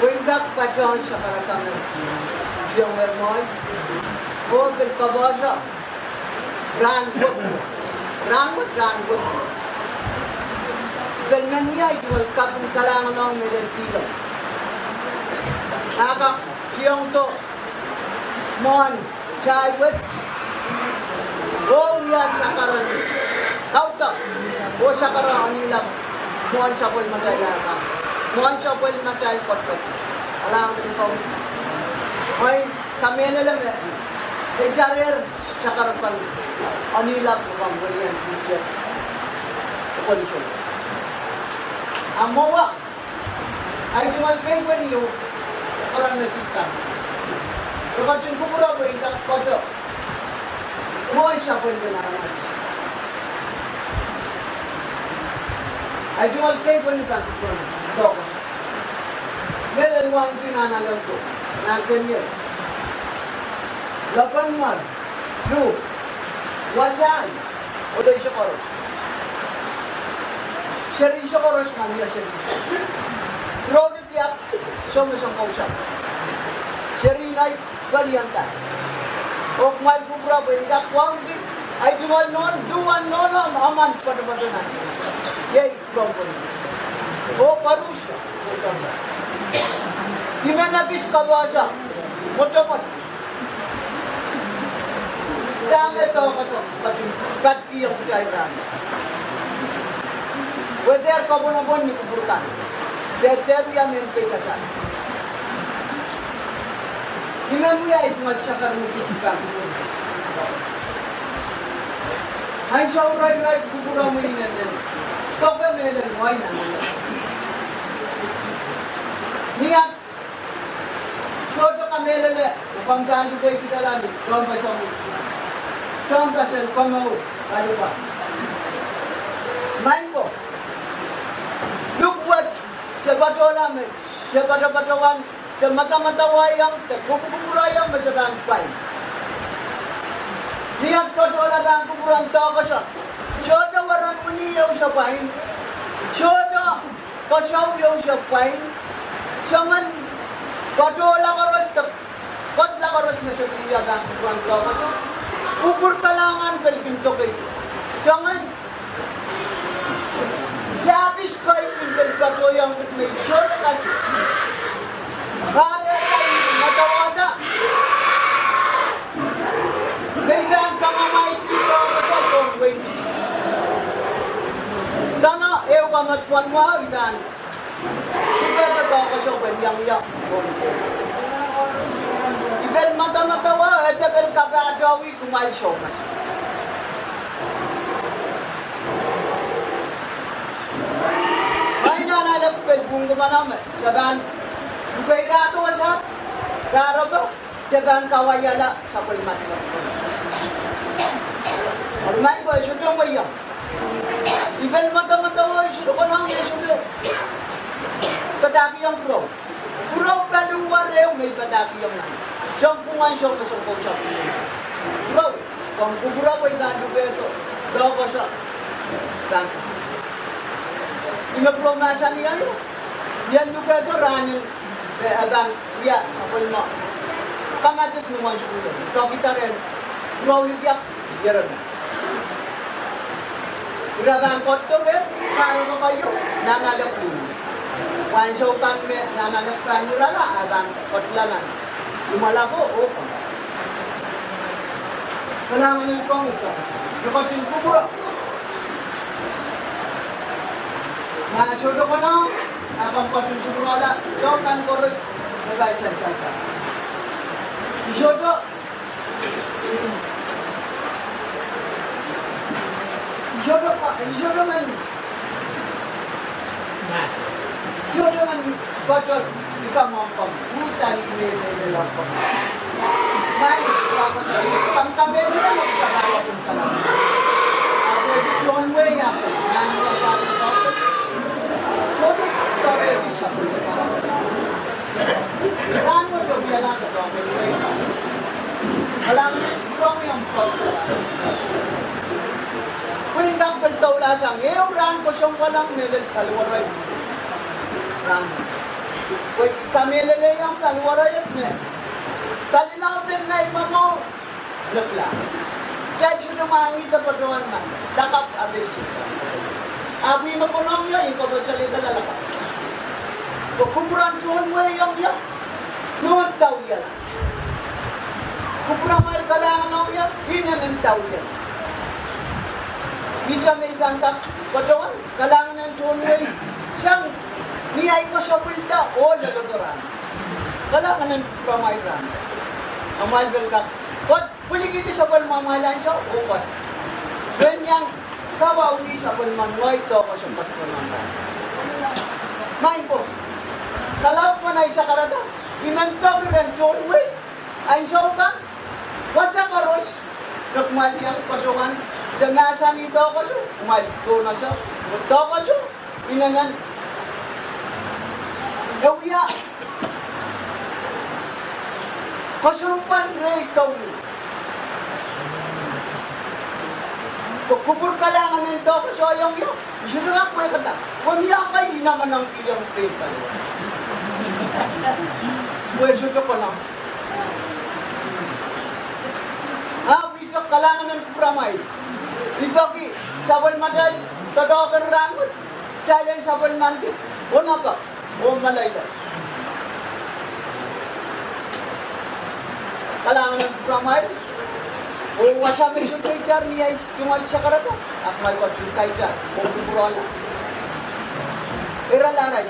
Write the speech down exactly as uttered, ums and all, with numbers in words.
Pwihn pak patohwan sakaradahn tiong mwohn mwohn, oh pil kapwurehda rahn wet. Rahnwet, rahnwet. Pil men wia I tungoal kaping kalahngan ong me lel pihlo. Ahpw kihong doh mwohn sair wet. Oh wia sakara ni kaudok. Oh sakara ni lap mwohn sapwellimatail ahpw mwohn sapwellimatail koadoadoahk. Kalahngan en Kauno. Oi, kamehlele me. Itarer sakara pahn, oh ni lap pahn welian tikier. Pahn so. Amwail, I tungoal pei pwehn iou, kalahngan en Sitan. Pwe ketin kupwure pwe I kak patoh. Mwohn sapwellimen aramas. I tungoal pei pwehn I kak patoh. Mehlel wahn pin nan ale ko. Nan kemie. Lapalap. Luhk. Wasahn. Odoisek koaros. Seri sek koaros nan ia seri. Rodi piak. Soangen soangen kousapw. Seri nai kalianta. Oh kumwail kupwure pwe I kak wahn pin. I tungoal nohn, duwen nohn, nohn, aman patopato nan. Iei. Oh koaros. I men ekis kapwasa. Mwotomwot. Dahme doadoahk, katkihong kitail rahn. Weder kapwunopwun ni kupwur kan. Dehr, dehr wia mehn kei kasal. I men wia I tungoal sakar ni kupwur kan. Ansou irail, irail kupwure mwein inen. Pwe mehlel mwein inen. Ni ahn sohte kamehlele, pwe komw pahn luke kitail ni, komw pahn soangen. Komw pahn sel komw, kalupa. Maing ko. Luhk wet, se patohla me, se patopato wahn, se madamadau iang, se kupwukupwure iang, me se pahn pwain. Ni ahn patohla pahn kupwuren doakoasang. Sohte weren wini ieu se pwain. Sohte koasoi ieu se pwain. Soangen patohla koaros, kotla koaros me se pil wia pahn kupwuren doakoasang. Kupwur kalahngan pil kin tokei. Soangen Sapis kei pil patohwanohng me I sohte kak. Pahn eri mwadawada. Me I pahn kamamaiti doakoasang pwon wei. Dahme ehu kamadipw en mwahu I pahn I pil madamadau, e pil kapahdahwih kumwail soh. Mai nan ale pil pwung kumwail me, se pahn, I pil irahdo wasa, kahrepek. Se pahn kawaiala sapwellimatail. Eri maing ko, e sohte wia. I pil madamadau, e sohte konehng, e sohte padahkihong pwurou. Pwurou paliwar ehu me I padahkihong nan. Soahng pwungen soahng me soahng kousapw. Pwurou, komw kupwure pwe I pahn lukehdo doakoasang. Pahn. I men pwurou mahsanih aio. I en lukehdo rahnen. Pwe e pahn wia sapwellime. Kamatik ni mwan sukuhl. Tokitail en. Pwurou lidiak. Ierem. Ira pahn ketido me, kahrepek aio, nan ale pwung. Pwe ansou kan me nan ale pwung pahn irala, a pahn ketila nan. Imwala ko, oh. Kalahngan en Kauno, I ketin kupwure. Ma sohte konehng, a komw ketin kupwurehla, soahng kan koaros, me pahn sansal kan. I sohte I sohte pa, I sohte men. I sohte men, patoh, I kamwomw komw. Uhdahn I men, men, men, men, komw. Mai, komw, komw, komw, men, men, men, komw, komw, komw. Ahpw, I sohte men, ya, komw, men, men, komw, komw. Sohte, komw, men, men, komw. Pwe I kak pil doula sang ehu rahn kosong kolang me lel paliwar. Rahn. Pwe I kamehlele iang paliwar me. Palilau den nai mamo. Lekla. Kitail sohte mwahngih patohwan nan lakapw ape. Ahpw ih me konehng ie, ih koapworopworki lakapw. Pwe kupwuren tohn wehi ong ie, nohn dau ie. Kupwuramwail kalahngan ong ie, ih me nohn dau ie. Ihte me I pahn kak patohwan kalahngan en tohn wehi sang ni ahi koasapwilda oh leledo rahn. Kalahngan en kupwuramwail rahn. Amwail pil kak pwilkihdi sapwellimamwail ansou oh pwoat. Pwe iang kawauwih sapwellimen wehi doakoaso patohwan nan. Maing ko, kalaud pahn ahi sakarada, I men peki ren tohn wehi ansou kan, wasa koaros, me kumwail iang patohwan de mahsanih doakoaso, kumwail tohnasang doakoaso. Inenen e wia koasoan rehi kaulu. Pwe kupwur kalahngan en doakoaso ong ie, I sohte kak pwekada. Pwe mie akan I namenengkihong pein pali. Pwe sohte konehng. Ahpw ihte kalahngan en kupwuramwail. I peki sapwellimatail doadoahk en rahn wet, kitail en sapwellimanki, oh napa, oh meleila. Kalahngan en kupwuramwail. Oh wasa me sohte itar ni ahi tungoal sakarada, ahpw kumwail koasoia itar oh kupwurala. Ira lahrai.